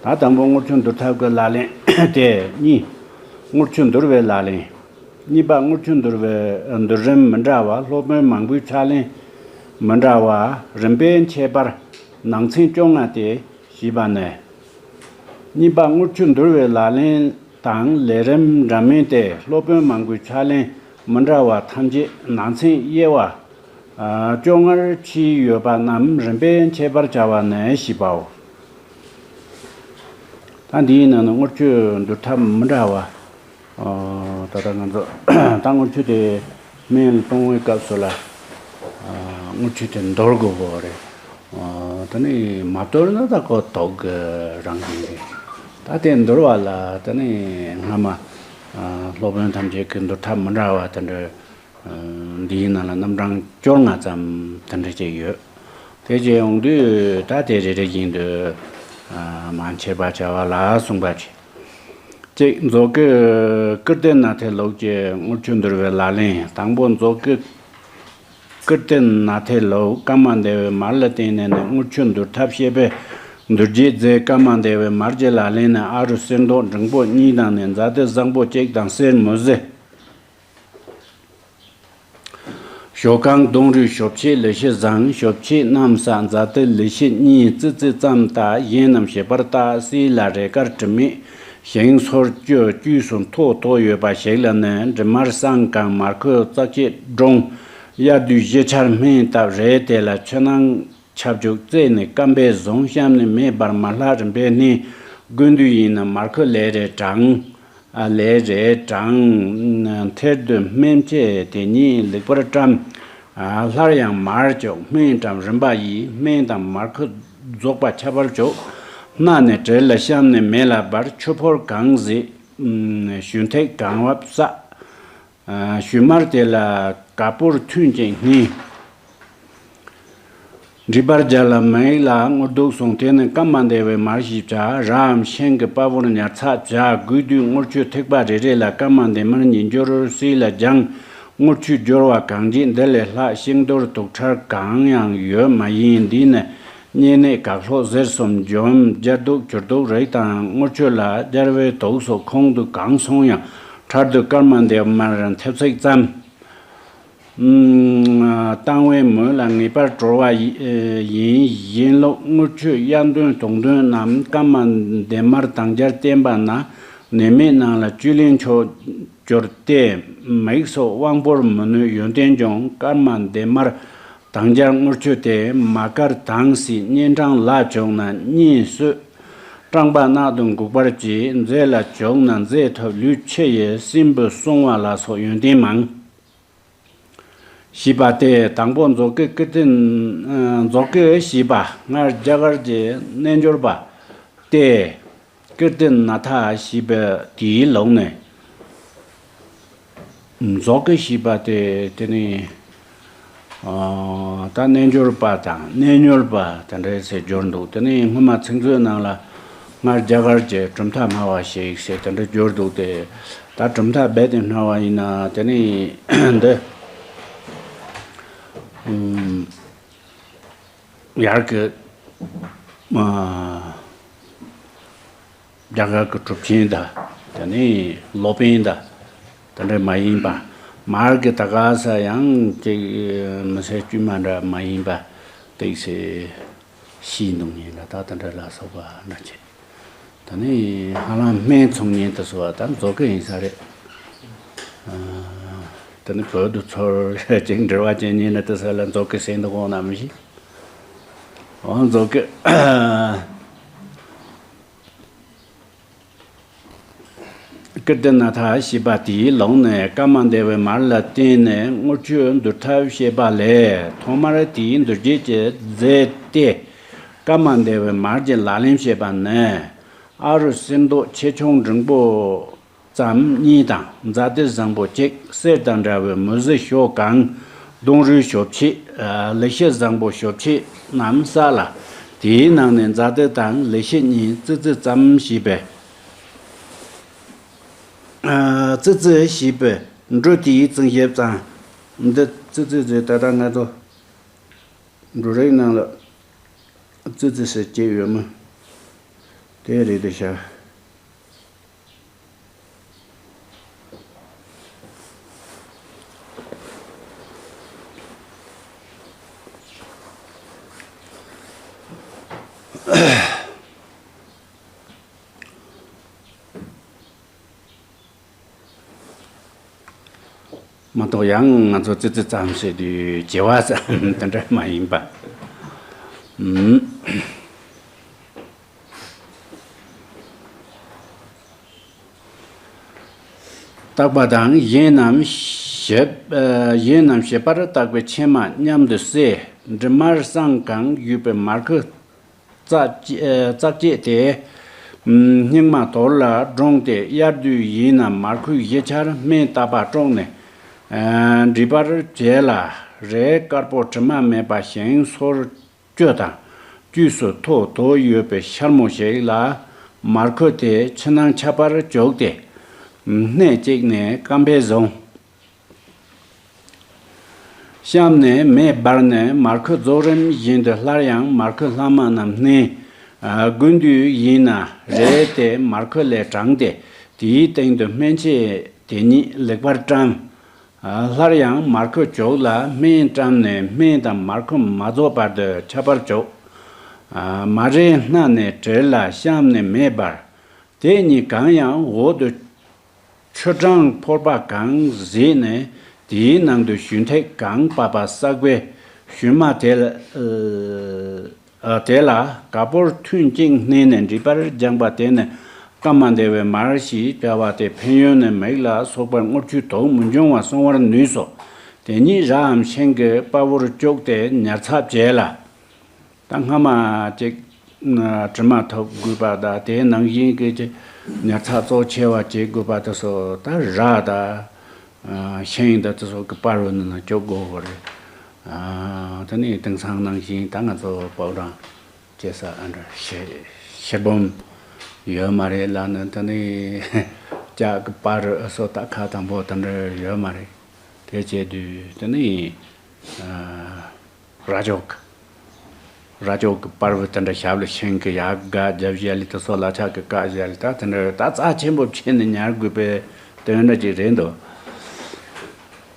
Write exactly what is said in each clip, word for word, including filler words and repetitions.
ད་དང་པོ་དངུལ་ཆུ་འདུར་ཐབས་ཀྱི་ལག་ལེན་དེ་གཉིས། དངུལ་ཆུ་འདུར་བའི་ལག་ལེན། གཉིས་པ་དངུལ་ཆུ་འདུར་བའི་འདུར་རིམ་མི་འདྲ་བ། སློབ་དཔོན་མང་པོའི་ཕྱག་ལེན་མི་འདྲ་བ། རིམ་པས་འཆད་པར་ནང་ཚན་བཅོ་ལྔ་སྟེ་ཞེས་པ་ནས། གཉིས་པ་དངུལ་ཆུ་འདུར་བའི་ལག་ལེན་དང་ལས་རིམ་འདྲ་མིན་ཏེ། སློབ་དཔོན་མང་པོའི་ཕྱག་ལེན་མི་འདྲ་བ་ཐམས་ཅད་ནང་ཚན་དབྱེ་བ་བཅོ་ལྔར་ཕྱེ་ཡོད་པ་རྣམས་རིམ་པས་འཆད་པར་བྱ་བ་ནས་ཞེས་པའོ། ད་འདིའི་ནང་ནས་དངུལ་ཆུ་འདུར་ཐབས་མི་འདྲ་བ། ཨ། ད་ལྟ་ང་ཚོ་ད་དངུལ་ཆུ་དེ་སྨན་གཏོང་བའི་སྐབས་སུ་ལ། ཨ། དངུལ་ཆུ་དེ་འདོར་དགོས་པ་རེད། ཨ། ད་ནི་མ་འདོར་ན་ད་ཁོ་དོག་གི་རང་བཞིན་རེད། ད་དེ་འདོར་བ་ལ་ད་ནི་སྔ་མ། ཨ། སློབ་དཔོན་ཐམས་ཅད་ཀྱི་འདུར་ཐབས་མི་འདྲ་བ་དེ་འདྲ། འདིའི་ནང་ལ་རྣམ་གྲངས་བཅོ་ལྔ་ཙམ་དེ་འདྲ་ཅིག་ཡོད། དེ་བྱས་ཡོང་དུས་ད་དེ་རེ་རེ་བཞིན་དུ་མར་འཆད་པར་བྱ་བ་ལ་གསུངས་པ་བྱས། གཅིག་མཛོ་སྐུ་ཀིརྟི་ནཱ་ཐའི་ལུགས་ཀྱི་དངུལ་ཆུ་འདུར་བའི་ལག་ལེན། དང་པོ་མཛོ་སྐུ་ཀིརྟི་ནཱ་ཐའི་ལུགས་ཀརྨ་འདས་པའི་མར་ལ་བརྟེན་ནས་ནི་དངུལ་ཆུ་འདུར་ཐབས་བཤད་པའི་འདུར་རྒྱལ་རྫས། ཀརྨ་འདས་པའི་མར་གྱི་ལག་ལེན་ནི་ཨ་རུ་གསེར་མདོག་འབྲིང་པོ་གཉིས་དང་ནི་ཛཱ་ཏི་བཟང་པོ་གཅིག་དང་གསེར་མུ་ཟི། ཞོ་གང་། ལྡུམ་རའི་ཞོ་ཕྱེ་ལི་ཤི་བཟང་། ཞོ་ཕྱེ་རྣམ་བསགས་ཛཱ་ཏི་ལི་ཤི་གཉིས། ཙི་ཙི་ཙམ་བཏགས་གཞན་རྣམས་ཞིབ་པར་བཏགས། སིལ་ལ་རས་དཀར་དྲི་མེད་ཞིང་སོར་བཅུ་དཀྱུས་སུ་མཐོ་མཐོ་ཡོད་པ་ཞིག་ལ་ནི་འབྲི་མར་བསངས་གང་། མར་ཁུ་རྩ་ཆེ་སྒྲོམ། དབྱར་དུས་བཞི་ཆར་སྨན་བཏབ། རས་དེ་ལ་ཆུ་ནང་ཆབ་ཅུག་བཙས་ནས་སྐམ་པས་བཟུང་། གཤམ་ནས་མེ་འབར་མར་ལྷག་རིམ་པས་བསྣུན། དགུན་དུས་ཡིན་ན་མར་ཁུ་ལས་རེ་དྲངས། ཨ། ལས་རེ་དྲངས། མཐིལ་དུ་སྨན་ཕྱེ་དེ་ཉིད་ལེགས་པར་བཀྲམ། ཨ། སླར་ཡང་མར་བཅུག་སྨན་བཀྲམ་རིམ་པ་ཡིས། སྨན་དང་མར་ཁུ་རྫོགས་པ་ཁྱབ་པར་བྱུག་སྣ་ནས་དྲིལ། གཤམ་ནས་མེ་ལ་སྦར། ཆུ་ཕོར་གང་གཟིགས། ཨ། ཞུན་ཐིགས་གང་བབས་བསགས། ཨ། ཞུན་མར་དེ་ལ་ག་པུར་ཐུན་གཅིག་བསྣུན། འདྲིས་པར་སྦྱར་ལ་མིག་ལ་དངུལ་བདུག་བཟུང་། དེ་ནི་ཀརྨ་འདས་པའི་མར་ཞེས་བྱ། རའམ་ཤིང་གི་པ་ཕོར་ཉར་ཚགས་བྱ། དགུན་དུས་དངུལ་ཆུ་ཐིགས་པ་རེ་རེ་ལ་ཀརྨ་འདས་མར་ཉིས་འགྱུར་སིལ་ལ་སྦྱང་། དངུལ་ཆུ་སྦྱོར་བ་གང་བགྱིས་འདི་ལས་ལྷག་ཤིང་རྡོར་དུག་ཁྲལ་གང་ཡང་ཡོད་མ་ཡིན། འདི་ནི་གཉན་ནད་གག་ལྷོག་གཟེར་གསུམ་འཇོམས། སྦྱར་དུག་གྱུར་དུག་རིགས་དང་དངུལ་ཆུ་ལ་སྦྱར་བའི་དུག་སོགས་ཁོང་དུ་གང་སོང་ཡང་། ཕྲལ་དུ་ཀརྨ་འདས་མར་ཐེབས་ཚིག་ཙམ། ཨུམ། བཏང་བའི་མོད་ལ་ངེས་པར་གྲོལ་བ་ཡི་ཡིན། ཡིན་ལུགས་དངུལ་ཆུ་དབྱར་འདོན་དུག་འདོན་རྣམས་ཀརྨ་འདས་མར་དང་སྦྱར་བསྟེན་པ་ན་ནད་མེད་རྣམས་ལ་བཅུད་ལེན་མཆོག་གྱུར་ཏེ། མིག་སོགས་དབང་པོར་མི་གནོད་ཡོན་ཏན་འབྱུང་། ཀརྨ་འདས་མར་དང་སྦྱར་དངུལ་ཆུ་དེ་མ་དཀར་དྭངས་སི་གཉན་འཕྲང་ལ་བྱུགས་ན་གཉན་གསོད། སྐྲངས་པ་རྣག་ཏུ་འགུགས་པར་བྱེད། མཛེ་ལ་བྱུགས་ན་མཛེ་ཐབས་ལུས་ཕྱི་ཡི་སྲིན་བུ་སྲུང་བ་ལ་སོགས་ཡོན་ཏན་མང་། ཞེས་པ་སྟེ། དང་པོ་མཛོ་སྐུ་ཀིརྟི། ཨ། མཛོ་སྐུ་ཞེས་པ་སྔར་རྒྱ་གར་གྱི་རྣལ་འབྱོར་པ་སྟེ། ཀིརྟི་ནཱ་ཐ་ཞེས་པ་དེའི་ལུགས་ནས། མཛོ་སྐུ་ཞེས་པ་དེ་དེ་ནི། ཨ། ད་རྣལ་འབྱོར་པ་དང་རྣལ་འབྱོར་པ་དེ་འདྲ་ཟེར་སྦྱོར་འདུག་དེ་ནི་སྔོན་མ་ཚིག་མཛོད་ནང་ལ། སྔར་རྒྱ་གར་གྱི་གྲུབ་མཐའ་སྨྲ་བ་ཞིག་ཟེར་དེ་འདྲ་སྦྱོར་འདུག་སྟེ། ད་གྲུབ་མཐའ་རྦད་དེ་སྨྲ་བ་ཡིན་ན་དེ་ནི་འདི། ཨུམ། ཡར་གི། ཨ། རྒྱ་གར་གི་གྲུབ་ཆེན་དང་། དེ་ནི་སློབ་དཔོན་དང་། དེ་འདྲ་མ་ཡིན་པ། མར་གི་ད་ག་ས་ཡང་ཅིག་མི་སེར་དཀྱུས་མ་འདྲ་མ་ཡིན་པ། ཏིག་ཙེ་ཤེས་འདུག་ཉིན་ལ་ད་དེ་འདྲ་ལ་སོགས་པ་འདྲ་ཆེ། ད་ནི་ཧ་ལམ་སྨན་ཚོང་ཉིན་དུ་སོ་བ་ད་མཛོ་སྐུ་ཡིན་ས་རེད། ཨ། ད་ནི་བོད་དུ་ཚོར་ཅིག་འབྲེལ་བ་ཅན་ཉིན་ལ་དུ་ས་ལ་མཛོ་སྐུ་ཟེར་འདུག་འོང་ན་མི་ཤེས། འོང་མཛོ་སྐུ། ཀིརྟི་ནཱ་ཐ་ཞེས་པ་དེའི་ལུགས་ནས་ཀརྨ་འདས་པའི་མར་ལ་བརྟེན་ནས་དངུལ་ཆུ་འདུར་ཐབས་བཤད་པ་ལས། ཐོག་མར་དེའི་འདུར་རྒྱལ་གྱི་རྫས་ཏེ། ཀརྨ་འདས་པའི་མར་གྱི་ལག་ལེན་བཤད་པ་ནི། ཨ་རུ་གསེར་མདོག་ཆེ་ཆུང་འབྲིང་པོ་ཙམ་གཉིས་དང་། ཛཱ་ཏི་བཟང་པོ་གཅིག་གསེར་དང་འདྲ་བའི་མུ་ཟི་ཞོ་གང་། ལྡུམ་རའི་ཞོ་ཕྱེ། ཨ། ལི་ཤི་བཟང་པོ་ཞོ་ཕྱེ་རྣམས་བསགས་ལ། དེའི་ནང་ནས་ཛཱ་ཏི་དང་ལི་ཤི་གཉིས། ཙི་ཙི་ཙམ་ཞེས་པས། ཨ། ཙི་ཙི་ཞེས་པས་འབྲུ་དེའི་རྩིང་ཞིབ་ཙམ། འདི་ཙི་ཙི་ཟེར་ད་ལྟ་ང་ཚོ་འབྲུ་རིགས་ནང་ལ་ཙི་ཙི་ཟེར་གྱི་ཡོད་མོད། དེ་རེད་དེ་ཤ། མ་གཏོགས་ཡང་ང་ཚོ་ཙི་ཙི་ཙམ་བྱས་དུས་བྱེ་བ་ཙམ་དེ་འདྲ་མ་ཡིན་པ། ཨུམ། བརྟག་པ་དང་གཞན་རྣམས་ཞིབ། ཨ། གཞན་རྣམས་ཞིབ་པར་བརྟག་པའི་ཕྱེ་མ་མཉམ་དུ་བསྲེས། འབྲུ་མར་བསྲང་གང་བཞུགས་པའི་མར་ཁུ་བཙག་བཅད་དེ། སྙིགས་མ་དོར་ལ་བཀྲུངས་ཏེ། དབྱར་དུས་ཡིན་ན་མར་ཁུ་བཞི་ཆར་སྨན་བཏབ་པ་བཀྲུངས་ནས། ཨ། འདྲུད་པར་བྱས་ལ། རས་དཀར་པོ་དྲི་མ་མེད་པ་ཞིང་སོར་བཅུ་དང་། དཀྱུས་སུ་མཐོ་དོ་ཡོད་པའི་ཤལ་མོ་ཞིག་ལ་མར་ཁུ་དེ་ཕྱི་ནང་ཁྱབ་པར་བྱུགས་ཏེ། སྣེ་གཅིག་ནས་སྐམ་པས་བཟུང་། གཤམ་ནས་མེ་སྦར་ནས་མར་ཁུ་རྫོགས་རིམ་བཞིན་དུ་སླར་ཡང་མར་ཁུ་ལྷག་མ་རྣམས་བསྣན། དགུན་དུས་ཡིན་ན་རས་དེ་མར་ཁུ་ལས་དྲངས་ཏེ། དེའི་སྟེང་དུ་སྨན་ཕྱེ་དེ་ཉིད་ལེགས་པར་བཀྲམ། སླར་ཡང་མར་ཁུ་བྱུགས་ལ་སྨན་བཀྲམ་ནས་སྨན་དང་མར་ཁུ་མ་རྫོགས་བར་དུ་ཁྱབ་པར་བྱུགས། མར་རས་སྣ་ནས་དྲིལ་ལ་གཤམ་ནས་མེ་སྦར། དེ་གཉིས་གང་ཡང་འོག་ཏུ་ཆུ་གྲང་ཕོར་པ་གང་བཟེད་ནས། དེའི་ནང་དུ་ཞུན་ཐིགས་གང་བབས་པ་བསགས་པའི་ཞུན་མ་དེ་ལ། ཨ། དེ་ལ་ག་པུར་ཐུན་གཅིག་བསྣན་ནས་འདྲུད་པར་སྦྱངས་པ་དེ་ནི་ཀརྨ་བདེ་བའི་མར་ཞེས་བྱ་བ་སྟེ། ཕན་ཡོན་ནི་མིག་ལ་སོགས་པར་དངུལ་ཆུའི་དུག་མི་འབྱུང་བ་སྲུང་བར་ནུས་སོ། དེ་ཉིད་རའམ་ཤིང་གི་པ་ཕུར་བཅུག་སྟེ་ཉར་ཚགས་བྱས་ལ། ད་སྔ་མ་ཅིག་དྲི་མ་ཐོབ་དགོས་པ་དང་། དེའི་ནང་བཞིན་གྱི་ཅིག་ཉར་ཚགས་གཙོ་ཆེ་བ་བྱེད་དགོས་པ་དེ་ཚོ་ད་ར་དང་ཤིང་དང་དེ་ཚོ་གི་པར་བུ་ནང་ན་བཅུག་དགོས་པ་རེད། ཨ། དེ་ནས་དེང་སང་ནང་བཞིན་ད་ང་ཚོ་པའུ་ཌར་བྱེད་ས་ཨ་འདྲ་ཤེལ་ཤེལ་སྦོམ་ཡོད་མ་རེད་ལ་ནི། དེ་ནས་ལྕགས་ཀྱི་པར་སོ་ད་ཁ་དང་པོ་དེ་འདྲ་ཡོད་མ་རེད། དེ་བྱས་དུས་དེ་ནས་ཨ། ར་ཅོ་གི། ར་ཅོ་གི་པར་བུ་དེ་འདྲ་ཞབས་ལ་ཤིང་གི་ཡལ་ག་རྒྱབ་བཞག་ལི་དེ་ཚོ་ལ་ཆག་གི་བཀག་བཞག་ལི་ད་དེ་འདྲ་ད་རྩ་ཆེན་པོ་བྱས་ནས་ཉར་དགོས་པའི་དོན་འདྲ་ཅིག་རེད་འདུག་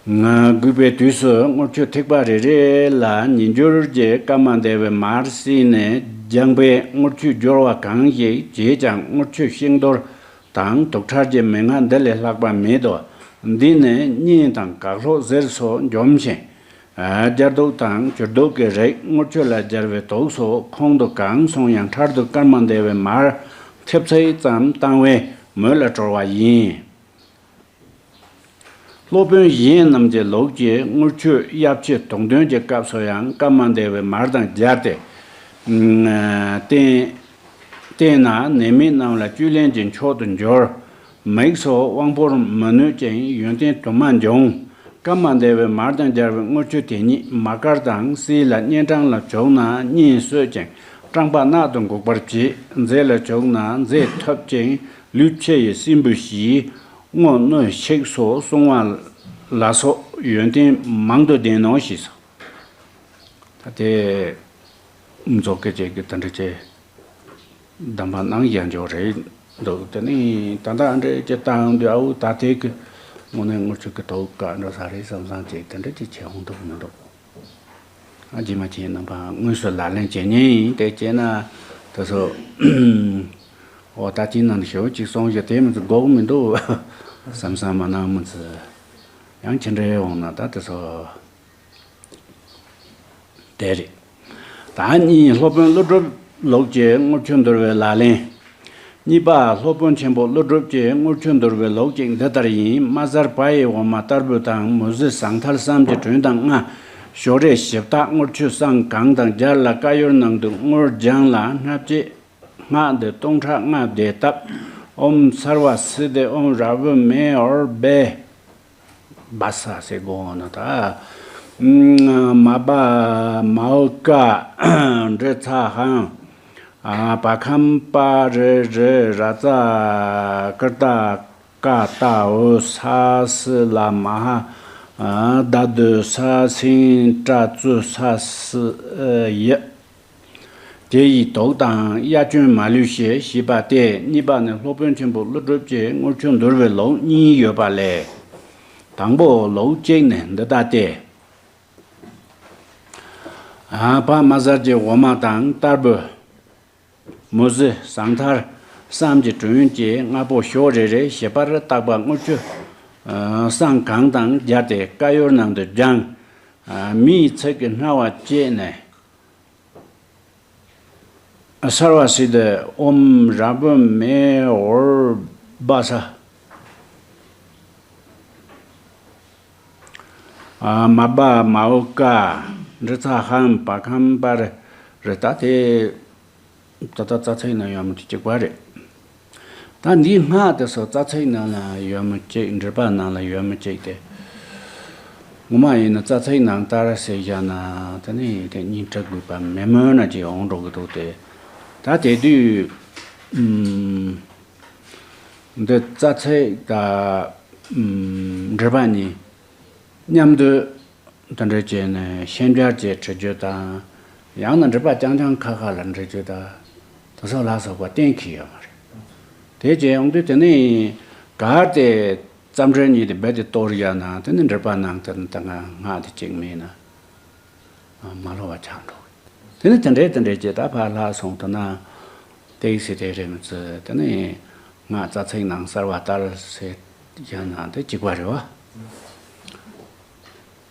ང་དགོས་པའི་དུས་སུ་དངུལ་ཆུ་ཐིགས་པ་རེ་རེ་ལ་ཉིས་འགྱུར་གྱི་ཀརྨ་བདེ་བའི་མར་བསྲེས་ནས་སྦྱངས་པས་དངུལ་ཆུ་སྦྱོར་བ་གང་ཞིག་བྱས་ཀྱང་དངུལ་ཆུ་ཤིང་རྡོར་དང་དུག་ཁྲག་གི་མན་ངག་འདི་ལས་ལྷག་པ་མེད་དོ། འདི་ནི་གཉན་དང་གག་ལྷོག་གཟེར་སོགས་འཇོམས་ཤིང་། སྦྱར་དུག་དང་བྱུར་དུག་གི་རིགས་དངུལ་ཆུ་ལ་སྦྱར་བའི་དུག་སོགས་ཁོང་དུ་གང་སོང་ཡང་འཕྲལ་དུ་ཀརྨ་བདེ་བའི་མར་ཐེབས་ཚད་ཙམ་བཏང་བས་མོད་ལ་གྲོལ་བ་ཡིན། སློབ་དཔོན་གཞན་རྣམས་ཀྱི་ལུགས་ཀྱིས་དངུལ་ཆུ་གཡབ་ཆེན་དུག་འདོན་གྱི་སྐབས་སུ་ཡང་ཀརྨ་བདེ་བའི་མར་དང་སྦྱར་ཏེ། བསྟེན། བསྟེན་ན་ནད་མེད་རྣམས་ལ་བཅུད་ལེན་གྱི་མཆོག་ཏུ་འགྱུར། མིག་སོགས་དབང་པོར་མི་གནོད་ཅིང་ཡོན་ཏན་དུ་མ་འབྱུང་། ཀརྨ་བདེ་བའི་མར་དང་སྦྱར་བའི་དངུལ་ཆུ་དེ་ཉིད་མར་དཀར་དང་བསྲེས་ལ་གཉན་འཕྲང་ལ་བྱུགས་ན་གཉན་གསོད་ཅིང་སྐྲངས་པ་རྣག་ཏུ་འགུགས་པར་བྱེད། མཛེ་ལ་བྱུགས་ན་མཛེ་ཐུབ་ཅིང་ལུས་ཕྱི་ཡི་སྲིན་བུ་ཞི། རྔོ་གནོད་འཆིག་སོགས་སྲུང་བ་ལ་སོགས་ཡོན་ཏན་མང་དུ་ལྡན་ནོ་ཞེས་སོ། ད་དེ་མཛོ་སྐད་ཅིག་གི་དེ་འདྲ་ཅིག་གདམས་པ་གནང་ཡ་འཇོག་རེད་འདུག་དེ་ནས་ད་ལྟ་ཨ་འདྲ་ཅིག་བཏང་དུས་ཨ་འུ་ད་དེ་གི་དངོས་གནས་དངུལ་ཆུ་གི་དུག་བཀག་འགྲོ་ས་རེད་བསམ་བསམ་ཅིག་དེ་འདྲ་ཅིག་བྱེད་འོང་འདུག་མི་འདུག་ཨ་ཇི་མ་ཇི་རྣམ་པ་དངོས་སུ་ལག་ལེན་བྱེད་ཉེན་ཡིན། དེ་བྱས་ན་དེ་ཚོ་འོ་ད་ཅི་ནང་ཞེ་པོ་ཅིག་གསུང་བཞག་དེ་མི་ཚོ་དགོས་མི་འདུག་བསམ་བསམ་མ་གནང་མི་ཚོ་ཡང་ཅི་འདྲ་འོང་ན་ད་དེ་ཚོ། དེ་རེད། ད་གཉིས་སློབ་དཔོན་ཀླུ་སྒྲུབ་ལུགས་ཀྱི་དངུལ་ཆུ་འདོར་བའི་ལག་ལེན། གཉིས་པ་སློབ་དཔོན་ཆེན་པོ་ཀླུ་སྒྲུབ་ཀྱི་དངུལ་ཆུ་འདོར་བའི་ལུགས་ཀྱང་འདི་ལྟར་ཡིན། དམག་གཟར་བ་ཡི་འོ་མ་ལྟར་བུ་དང་མུ་ཟི་ཟངས་ཐལ་བསམ་གྱི་དྲོན་དང་ལྔ། ཞོ་རས་ཞིབ་བཏགས་དངུལ་ཆུ་བསྲང་གང་དང་སྦྱར་ལ་ཀ་ཡོར་ནང་དུ་དངུལ་སྦྱངས་ལ་སྔགས་ཕྱེ། སྔགས་འདི་སྟོང་ཕྲག་ལྔ་བཟླས་བཏབ། ཨོཾ་སརྦ་སིདྡྷི་ཨོཾ་ར་བུ་མེ་ཨོར་བྷེ། བ་ས་ཟེར་དགོས་འོང་ན་ད། མ་པ་མའོ་ཀ། འབྲི་ཚ་ཧང་། བ་ཁམ་པ་རི་རི་ར་ཙ་ཀིར་ཏ་ཀ་ཏ་འོ་ས་སི་ལ་མ་ཧ། ད་དུ་ས་སིང་ཏྲ་ཙུ་ས་སི་ཡི། དེ་ཡི་དུག་དང་གཡའ་བྱོན་མ་ལུས་ཞེས་ཞེས་པ་སྟེ། གཉིས་པ་ནི་སློབ་དཔོན་ཆེན་པོ་ཀླུ་སྒྲུབ་ཀྱིས་དངུལ་ཆུ་འདུལ་བའི་ལུགས་གཉིས་ཡོད་པ་ལས། དང་པོ་ལུགས་གཅིག་ནི་འདི་ལྟ་སྟེ། ཨ་བ་དམར་གསལ་གྱི་འོ་མ་དང་ལྟར་བུ། མུ་ཟི་ཟངས་མཐར་བསམ་གྱིས་བྲུས་ཀྱི་སྔགས་པོ་ཞོ་རེ་རེ་ཞིབ་པར་བཏགས་པ་དངུལ་ཆུ་བསངས་གང་དང་སྦྱར་ཏེ་དཀར་ཡོལ་ནང་དུ་སྦྱངས། མེའི་ཚིག་གི་སྣང་བ་བསྐྱེད་ནས། སརྦ་སིདྡྷི་ཨོཾ་ར་བུ་མེ་འོར་བ་ས། མ་བ་མའུ་ཀ། འབྲི་ཚ་ཧམ་བ་ཁམ་པ་རི་རི་ད་དེ། ད་ལྟ་རྩ་ཚིག་ནང་ཡོད་མི་དེ་གཅིག་པ་རེད། ད་འདིའི་སྔགས་དེ་ཚོ་རྩ་ཚིག་ནང་ལ་ཡོད་མི་གཅིག་འགྲེལ་པ་ནང་ལ་ཡོད་མི་གཅིག་དེ། ངོ་མ་ཡིན་ན་རྩ་ཚིག་ནང་ལྟར་ཟེར་བཞག་ན་དེ་ནི་དེ་གཉིས་འགྲིག་དགོས་པ་མེད་མོད་ན་ཅིག་འོང་འགྲོ་གི་འདུག་སྟེ། ད་དེ་དུས་ཨུམ། འདི་རྩ་ཚིག་དང་ཨུམ་འགྲེལ་པ་གཉིས་མཉམ་དུ། དེ་འདྲ་བྱས་ནས་ཤན་སྦྱར་བྱས་འབྲི་རྒྱུ་དང་། ཡང་ན་འགྲེལ་པ་རྐྱང་རྐྱང་ཁ་ཁ་ལ་འབྲི་རྒྱུ་དང་། དེ་ཚོ་ལ་སོགས་པ་གཏན་འཁེལ་ཡོད་མ་རེད། དེ་བྱས་ཡོང་དུས་དེ་ནི་གལ་ཏེ་རྩ་འགྲེལ་གཉིས་དེ་རྦད་དེ་གཏོར་ཡ་ན་དེ་ནི་འགྲེལ་པ་ནང་དེ་ནི་ད་ང་སྔགས་དེ་གཅིག་མིན་ན་མ་ལྷོ་བ་ཆགས་འགྲོ། དེ་ནི་དེ་འདྲས་དེ་འདྲས་བྱས་ད་ཕར་ལྷག་སོང་དུ་ན། ཏེག་སི་དེ་རེད་མི་ཚེ་དེ་ནི་སྔགས་རྩ་ཚིག་ནང་གསལ་བ་ལྟར་ཟེར་ཡ་ན་དེ་གཅིག་པ་རེད་བ།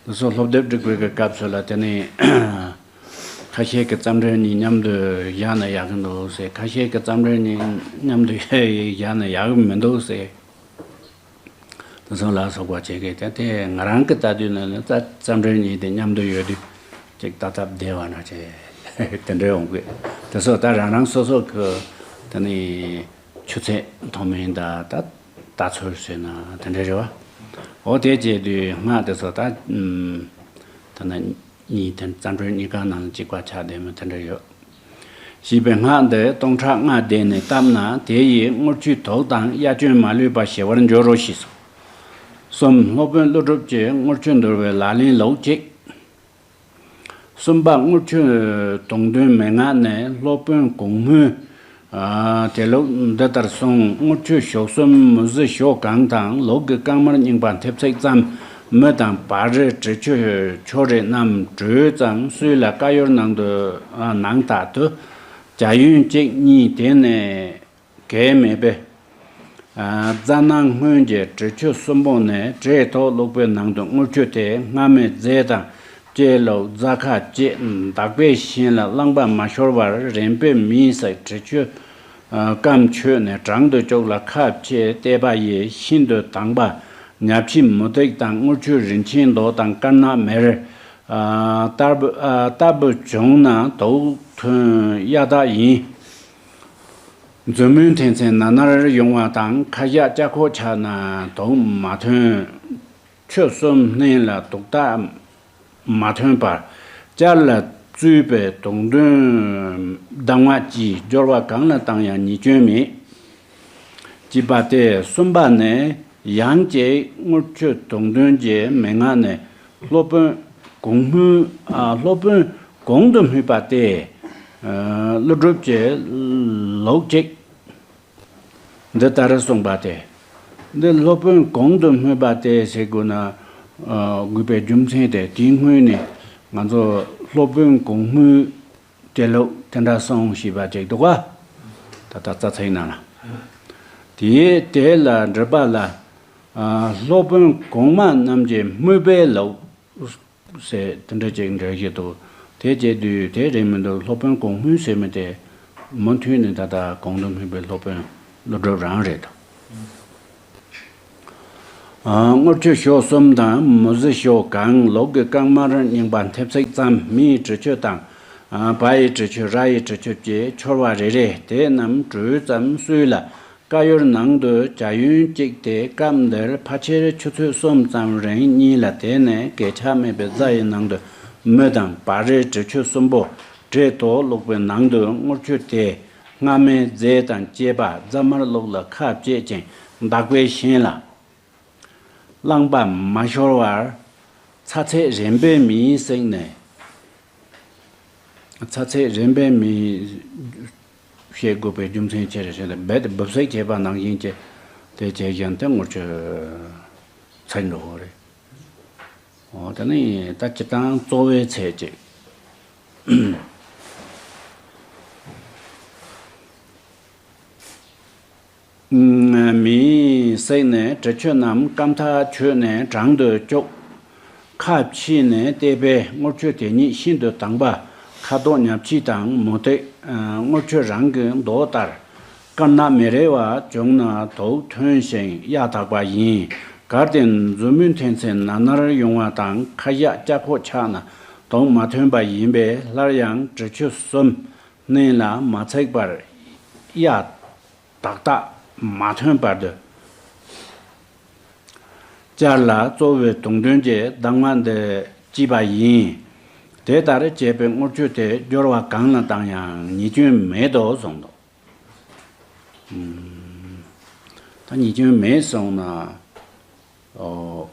དེ་ཚོ་སློབ་དེབ་སྒྲིག་པའི་གི་སྐབས་སུ་ལ་དེ་ནི་ཁ་ཤས་ཀྱི་རྩ་འགྲེལ་གཉིས་མཉམ་དུ་བཞག་ན་ཡག་གི་འདུག་ཟེར། ཁ་ཤས་ཀྱི་རྩ་འགྲེལ་གཉིས་མཉམ་དུ་བཞག་ན་ཡག་གི་མི་འདུག་ཟེར། དེ་ཚོ་ལ་སོགས་པ་བྱེད་གི་དེ་དེ་ང་རང་གི་ལྟ་དུས་ནི་ནི་རྩ་རྩ་འགྲེལ་གཉིས་དེ་མཉམ་དུ་ཡོད་དུས་ཅིག་ལྟ་སྟབས་བདེ་བ་ན་བྱས་དེ་འདྲ་ཡོང་གི། དེ་ཚོ་ད་རང་རང་སོ་སོ་གི་དེ་ནི། ཆུ་ཚད་མཐོ་དམན་དང་ད་ལྟ་ཚུལ་ཟེར་ན་དེ་འདྲ་རེད་བ། འོ་དེ་བྱས་དུས་སྔགས་དེ་ཚོ་ད་ཨུམ། ད་ན་གཉིས་དེ་རྩ་འགྲེལ་གཉིས་ཀ་ནང་གཅིག་པ་ཆགས་བསྡད་མི་དེ་འདྲ་ཡོད། ཞེས་པའི་སྔགས་འདི་སྟོང་ཕྲག་ལྔ་བཟླས་ནས་བཏབ་ན་དེ་ཡིས་དངུལ་ཆུའི་དུག་དང་གཡའ་བྱོན་མ་ལུས་པ་ཞི་བར་འགྱུར་རོ་ཞེས་སོ། གསུམ། སློབ་དཔོན་ཀླུ་སྒྲུབ་ཀྱིས་དངུལ་ཆུ་འདུལ་བའི་ལག་ལེན་ལུགས་གཅིག་གསུམ་པ། དངུལ་ཆུ་དུག་འདོན་མན་ངག་ནས་སློབ་དཔོན་གོང་སྨོས། ཨ་དེ་ལུགས་འདི་ལྟར་གསུངས། དངུལ་ཆུ་ཞོ་གསུམ་མུ་ཟི་ཞོ་གང་དང་ལུག་གི་རྐང་དམར་རྙིང་པ་མཐེབ་ཚིགས་ཙམ། མུ་དང་བ་རི་དྲི་ཆུ་ཆོ་རེ་རྣམས་དྲོད་ཙམ་བསྲུས་ལ་དཀར་ཡོལ་ནང་དུ་ཨ་ནང་དག་ཏུ་བྱ་ཡུན་གཅིག་གཉིས་དེ་ནས། གལ་མེད་པས། རྫ་ནང་སྔོན་གྱི་དྲི་ཆུ་གསུམ་པོ་ནས་བྲེ་ཐོག་བླུགས་པའི་ནང་དུ་དངུལ་ཆུ་དེ་སྔ་མའི་རྫས་དང་བཅས་ལུགས་རྫ་ཁ་བཅད་འདག་པའི་ཞིང་ལ་རླངས་པ་མ་ཤོར་བར་རན་པའི་མེས་བསྲེགས། དྲི་ཆུ་སྐམ་ཆོད་ནས་བྲང་དུ་བཅུག་ལ་ཁ་ཕྱེ་བལྟས་པ་ཡིས་ཤིན་ཏུ་དྭངས་པ་ཉ་ཕྱིའི་མུ་ཏིག་དང་དངུལ་ཆུ་རིན་ཆེན་མདོག་དང་དཀར་ནག་མེར་ལྟར་བུ་བྱུང་ན་དུག་ཐོན་གཡའ་དག་ཡིན། མཛུབ་མོའི་མཐེབ་མཚོན་ན་ནར་ཡོང་བ་དང་ཁ་ཞག་སྐྱ་ཁོག་ཆགས་ན་དུག་མ་ཐོན། ཆུ་གསུམ་སྣོན་ལ་དུག་རྟགས་མ་ཐོན་པར་སྦྱར་ལ་བཙོས་པའི་དུག་འདོན་གདམས་ངག་གིས་སྦྱོར་བ་གང་ལ་བཏང་ཡང་ཉེས་སྐྱོན་མེད། ཅེས་པ་སྟེ། གསུམ་པ་ནི་ཡང་གཅིག་དངུལ་ཆུ་དུག་འདོན་གྱི་མན་ངག་ནི། སློབ་དཔོན་གོང་སྨོས། ཨ་སློབ་དཔོན་གོང་དུ་སྨོས་པ་སྟེ། ཨ་ཀླུ་སྒྲུབ་ཀྱི་ལུགས་གཅིག་འདི་ལྟར་གསུངས་པ་སྟེ། འདི་སློབ་དཔོན་གོང་དུ་སྨོས་པ་སྟེ་ཟེར་དགོས་ན། ཨ་དགོས་པའི་རྒྱུ་མཚན་དེ་དེའི་སྔོན་ནས་ང་ཚོ་སློབ་དཔོན་གོང་སྨོས་དེ་ལུགས་དེ་འདྲ་གསུངས་ཞེས་པ་ཅིག་འདུག་ག་ད་ལྟ་རྩ་ཚིག་ནང་ལ། དེའི་དེ་ལ་འགྲེལ་པ་ལ། ཨ་སློབ་དཔོན་གོང་མ་རྣམས་ཀྱིས་སྨོས་པའི་ལུགས་ཟེར་དེ་འདྲ་ཅིག་འགྲེལ་བཞིན་འདུག་དེ་བྱས་དུས་དེ་རེད་མི་འདུག་སློབ་དཔོན་གོང་སྨོས་ཟེར་མི་དེ་མུ་མཐུད་ནས་ད་ལྟ་གོང་དུ་སྨོས་པའི་སློབ་དཔོན་ཀླུ་སྒྲུབ་རང་རེད་དོ། ཨ་དངུལ་ཆུ་ཞོ་གསུམ་དང་མུ་ཟི་ཞོ་གང་ལུག་གི་རྐང་དམར་རྙིང་པ་མཐེབ་ཚིགས་ཙམ། མེའི་དྲི་ཆུ་དང་། ཨ་བ་ཡི་དྲི་ཆུ། ར་ཡི་དྲི་ཆུ་བཅས་ཕྱོར་བ་རེ་རེ་དེ་རྣམས་དྲོད་ཙམ་བསྲུས་ལ། དཀར་ཡོལ་ནང་དུ་བྱ་ཡུན་གཅིག་སྟེ་སྐབས་འདིར་ཕལ་ཆེར་ཆུ་ཚོད་གསུམ་ཙམ་རིང་གཉིད་ལ་དེད་ནས་གས་ཆག་མེད་པའི་རྫ་ཡི་ནང་དུ་མུ་དང་བ་རི་དྲི་ཆུ་གསུམ་པོ་བྲེ་ཐོག་བླུགས་པའི་ནང་དུ་དངུལ་ཆུ་དེ་སྔ་མའི་རྫས་དང་བཅས་པ་རྫ་དམར་བླུགས་ལ་ཁ་བཅད་ཅིང་འདག་པའི་ཞིང་ལ་རླངས་པ་མ་ཤོར་བར་ཚ་ཚད་རན་པའི་མེས་བསྲེགས་ནས། ཚ་ཚད་རིམ་པས་མི་བཤད་དགོས་པའི་རྒྱུ་མཚན་ཅི་རེད་ཟེར་ན། རྦད་དེ་འབབ་ཚིགས་བྱས་པ་ནང་བཞིན་གྱི་དེ་བྱས་ཀྱང་དེ་དངུལ་ཆུ་ཚིག་འགྲོ་གི་རེད། འོ་དེ་ནི་ད་སྤྱིར་བཏང་གཙོ་བོའི་ཚད་ཅིག་མེས་བསྲེགས་ནས་དྲི་ཆུ་རྣམས་སྐམ་ཐག་ཆོད་ནས་བྲང་དུ་བཅུག་ཁ་ཕྱེས་ནས་བལྟས་པས་དངུལ་ཆུ་དེ་ཉིད་ཤིན་ཏུ་དྭངས་པ། ཁ་དོག་ཉབ་ཕྱེ་དང་མུ་ཏིག་དངུལ་ཆུ་རང་གི་མདོག་ལྟར། དཀར་ནག་མི་རེ་བ་བྱུང་ན་དུག་ཐོན་ཞིང་གཡའ་དག་པ་ཡིན། གལ་ཏེ་མཛུབ་མོའི་མཐེབ་ཚད་ནར་ནར་ཡོང་བ་དང་ཁ་ཞག་སྐྱ་ཁོག་ཆགས་ན་དུག་མ་ཐོན་པ་ཡིན་པས། སླར་ཡང་དྲི་ཆུ་གསུམ་སྣོད་ལ་མ་ཚིག་པར་གཡའ་དག་དག་མ་ཐོན་བར་དུ་སྦྱར་ལ་གཙོ་བོའི་དུག་འདོན་གྱི་གདམས་ངག་འདི་བགྱིས་པ་ཡིན། དེ་ལྟར་བྱས་པས་དངུལ་ཆུ་དེ་སྦྱོར་བ་གང་ལ་བཏང་ཡང་ཉེས་སྐྱོན་མེད་དོ་གསུངས་འདུག་ད་ཉེས་སྐྱོན་མེད་གསུངས་ན། ཨོ།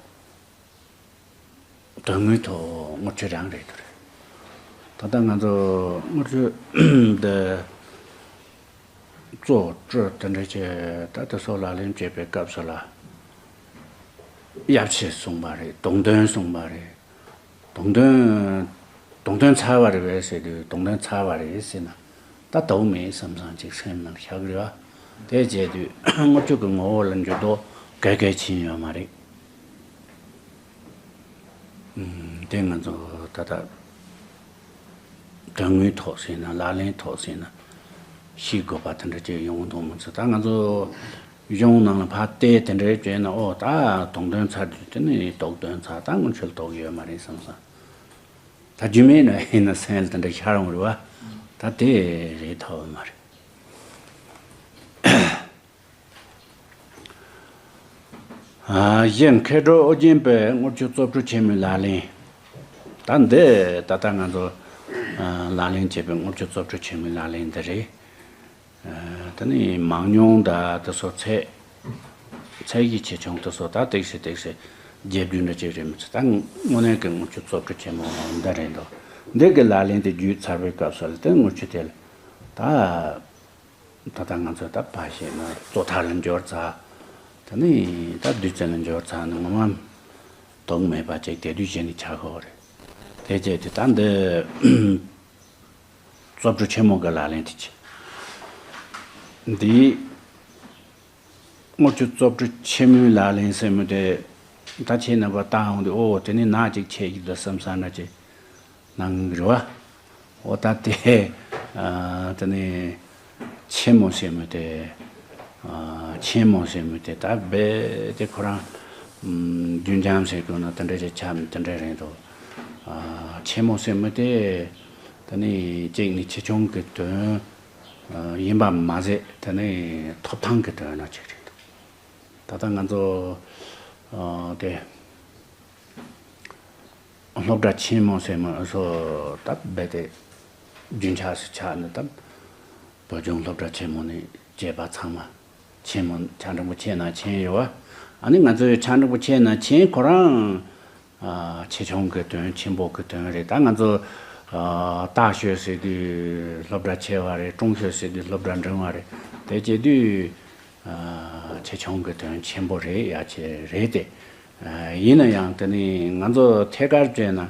དོན་དངོས་ཐོག་དངུལ་ཆུ་རང་རེད་དོ་རེད། ད་ལྟ་ང་ཚོ་དངུལ་ཆུ་འདི་བཙོ་བཀྲུ་དེ་འདྲ་བྱས་ད་དེ་སོགས་ལག་ལེན་བྱེད་པའི་སྐབས་སུ་ལ་གཡའ་ཕྱེ་གསུངས་པ་རེད། དུག་འདོན་གསུངས་པ་རེད། དུག་འདོན། དུག་འདོན་ཚར་བ་རེད་པས་ཟེར་དུས་དུག་འདོན་ཚར་བ་རེད་ཟེར་ན། ད་དུག་མེད་བསམ་བསམ་ཅིག་སེམས་ནང་བཞག་རེད་བ། དེ་བྱས་དུས་དངུལ་ཆུ་གི་ངོ་བོ་ལ་འགྱུར་ལྡོག་ག་གེ་ཕྱིན་ཡོད་མ་རེད། ཨུམ། དེ་ང་ཚོ་ད་ལྟ་དོན་དངོས་ཐོག་ཟེར་ན་ལག་ལེན་ཐོག་ཟེར་ན་ཤེས་དགོས་པ་དེ་འདྲ་ཅིག་ཡོང་གི་འདུག་མི་ཚེ། ད་ང་ཚོ་གཞུང་ནང་ལ་ཕར་བལྟས་དེ་འདྲ་བྱས་ན། ཨོ་ད་དུག་འདོན་ཚར་དུས་དེ་ནི་དུག་འདོན་ཚར། ད་དངུལ་ཆུ་ལ་དུག་ཡོད་མ་རེད་བསམ་བསམ། ད་རྒྱུ་མེད་ན་ཡིན་ན་སེམས་ལ་དེ་འདྲ་ཤར་འོང་རེད་བ། ད་དེ་རེད་ཐུབ་མ་རེད། ཨ། གཞན་མཁས་གྲུབ་ཨོ་རྒྱན་པའི་དངུལ་ཆུ་བཙོ་བཀྲུ་ཆེན་མོའི་ལག་ལེན། ད་འདི་ད་ལྟ་ང་ཚོ་ཨ་ལག་ལེན་བྱེད་པའི་དངུལ་ཆུ་བཙོ་བཀྲུ་ཆེན་མོའི་ལག་ལེན་འདི་རེད། ཨ། དེ་ནི་མང་ཉུང་དང་དེ་ཚོ་ཚད། ཚད་གཞི་ཆེ་ཆུང་དེ་ཚོ་ད་ཏོག་ཙམ་ཏོག་ཙམ་རྒྱས་བསྡུས་འདྲ་ཅིག་རེད་མི་ཚེ། ད་དངོས་གནས་ཀྱི་དངུལ་ཆུ་བཙོ་བཀྲུ་ཆེན་མོ་འདི་རེད་འདུག་འདི་གི་ལག་ལེན་དེ་བརྒྱུད་ཚར་བའི་སྐབས་སུ་ལ་དེ་དངུལ་ཆུ་དེ་ལ་ད། ད་ལྟ་ང་ཚོས་ད་ཕར་བཤད་ན་བཙོ་ཐལ་ལ་འབྱོར་ཚར། དེ་ནས་ད་བདུད་རྩི་ལ་འབྱོར་ཚར་ནས་ངོ་མ་དུག་མེད་པ་ཅིག་དེ་དུས་གཞི་ནས་ཆགས་ཀྱི་ཡོད་རེད། དེ་བྱས་ཏེ་ད་འདི་བཙོ་བཀྲུ་ཆེན་མོ་གི་ལག་ལེན་དེ་བྱས། འདི་དངུལ་ཆུ་བཙོ་བཀྲུ་ཆེན་མོའི་ལག་ལེན་ཟེར་མི་དེ་ད་ཁྱེད་རྣམ་པ་ལྟ་འོང་དུས། ཨོ་དེ་ནི་ནག་ཅིག་ཆད་ཀྱི་འདུག་བསམ་བསམ་འདྲ་ཅིག་གནང་གི་རེད་བ། འོ་ད་དེ་ཨ་དེ་ནི་ཆེན་མོ་ཟེར་མི་དེ། ཨ་ཆེན་མོ་ཟེར་མི་དེ་ད་རྦད་དེ་ཁོ་རང་ཨམ་རྒྱུན་འབྱམས་ཟེར་དགོས་ན་དེ་འདྲ་ཞིག་ཆགས་ནས་དེ་འདྲ་རེད་འདུག་ཨ་ཆེན་མོ་ཟེར་མི་དེ་དེ་ནི་གཅིག་ནི་ཆེ་ཆུང་གི་དོན་ཨ་ཡིན་པ་མ་ཟད། དེ་ནི་ཐོབ་ཐང་གི་དོན་ན་ཅིག་རེད་འདུག་ད་ལྟ་ང་ཚོ་ཨ་དེ། སློབ་གྲྭ་ཆེན་མོ་ཟེར་མི་སོགས་ད་རྦད་དེ་རྒྱུན་ཆགས་སུ་ཆགས་ནས། ད་བོད་ལྗོངས་སློབ་གྲྭ་ཆེན་མོ་ནས་བཅས་པ་ཚང་མ་ཆེན་མོ་ཕྱག་འབྲིང་པོ་ཆེ་ན་ཆེན་ཡོད་བ། ཨ་ནི་ང་ཚོའི་ཕྱག་འབྲིང་པོ་ཆེ་ན་ཆེན་ཁོ་རང་ཨ་ཆེ་ཆུང་གི་དོན་ཆེན་པོ་གི་དོན་རེད། ད་ང་ཚོ་ཨ་སྟག་ཤོད་ཟེར་དུས་སློབ་གྲྭ་ཆེ་བ་རེད། ཀྲུང་ཤོད་ཟེར་དུས་སློབ་གྲྭ་འབྲིང་བ་རེད། དེ་བྱེད་དུས་ཨ་ཆེ་ཆུང་གི་དོན་ཆེན་པོ་རེད། ཡ་ཆེ་རེད་དེ། ཨ་ཡིན་ན་ཡང་དེ་ནི་ང་ཚོ་ཐད་ཀར་བྱས་ན་